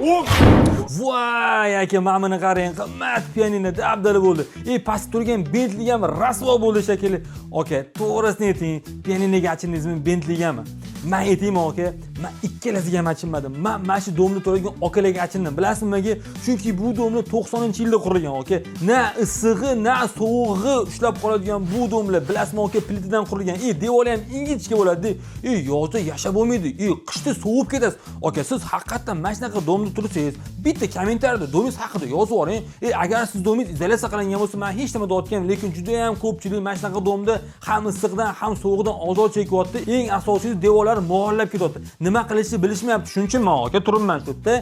O! Voy aka, mana buni qarang, qimmat pianino dabdala bo'ldi. Pastda turgan Bentley ham rasvo bo'ldi shekilli. Aka, to'g'risini ayting, pianinoga achindingizmi, Bentleygami? Man aytaymi, aka, man ikkalasiga ham achinmadim. Man mana shu domda turadigan akalarga achindim. Bilasizmi nimaga? Chunki bu domlar 90-yilda qurilgan, aka. Na issig'i, na sovug'i ushlab qoladigan bu domlar, bilasizmi, aka, plitadan qurilgan. Devori ham ingichka bo'ladi. Yozda yashab bo'lmaydi. Qishda sovib ketasiz. Aka, siz haqiqatdan mana shunaqa domda tursangiz, bitta kommentariyada domingiz haqida yozib yuboring. Agar siz domingiz izolyatsiya qilingan bo'lsa, man hech nima deyotganim, lekin juda ham ko'pchilik mana shunaqa domda ham issiqdan, ham sovuqdan ozor chekyapti. Eng asosiysi, devorlar mog'orlab ketyapti. Nima qilishni bilishmayapti. Shuning uchun man, aka, turibman shu yerda.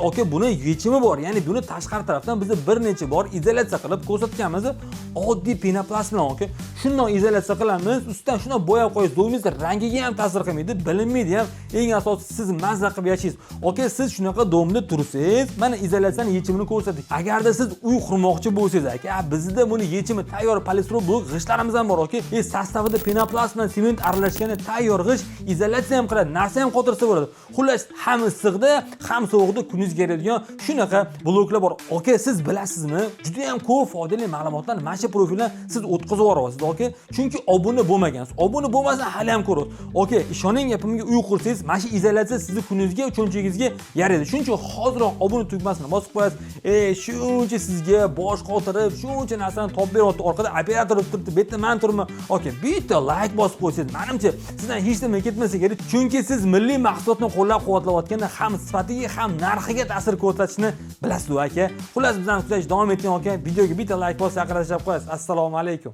Aka, buni yechimi bor. Ya'ni buni tashqari tarafdan biz bir necha bor izolyatsiya qilib ko'rsatganmiz. Oddiy penoplast bilan, aka. Shundoq izolyatsiya qilamiz, ustidan shundoq bo'yab qo'yasiz. Domingiz rangiga ham ta'sir qilmaydi, bilinmaydi ham. Eng asosiysi, siz mazza qilib yashaysiz. Aka, siz shunaqa domda tursangiz, mana izolyatsiyani yechimini ko'rsatdik. Agarda siz uy qurmoqchi bo'lsangiz, aka, bizda buni yechimi tayyor polistirol blok g'ishtlarimiz ham bor, aka. Составida penoplast bilan sement aralashgani tayyor g'isht izolyatsiya ham qiladi, narsa ham qotirsa bo'ladi. Xullas, ham issiqda, ham sovuqda kuningizga yaraydigan shunaqa bloklar bor. Aka, siz bilasizmi, juda ham ko'p foydali ma'lumotlarni mana shu profildan siz o'tkazib yuboryapsiz, aka. Chunki obuna bo'lmagansiz. Obuna bo'lmasa hali ham ko'rasiz. Aka, ishoning gapimga, uy qursangiz, mana shu izolyatsiya sizni kuningizga, cho'ntagingizga yaraydi. Shuning uchun hoziroq obuna tugmasini bosib qo'yasiz. Shuncha sizga bosh qotirib, shuncha narsani topib beryapti. Orqada operator turibdi, bu yerda man turibman. Aka, bitta layk bosib qo'ysangiz, menimcha sizdan hech nima ketmasa kerak. Chunki siz milliy mahsulotni qo'llab-quvvatlayotganda ham sifatiga, ham narxiga ta'sir ko'rsatishni bilasiz, aka. Xullas, bizani kuzatishda davom eting, aka. Videoga bitta layk bosib, yaqinlashib qo'yasiz. Assalomu alaykum.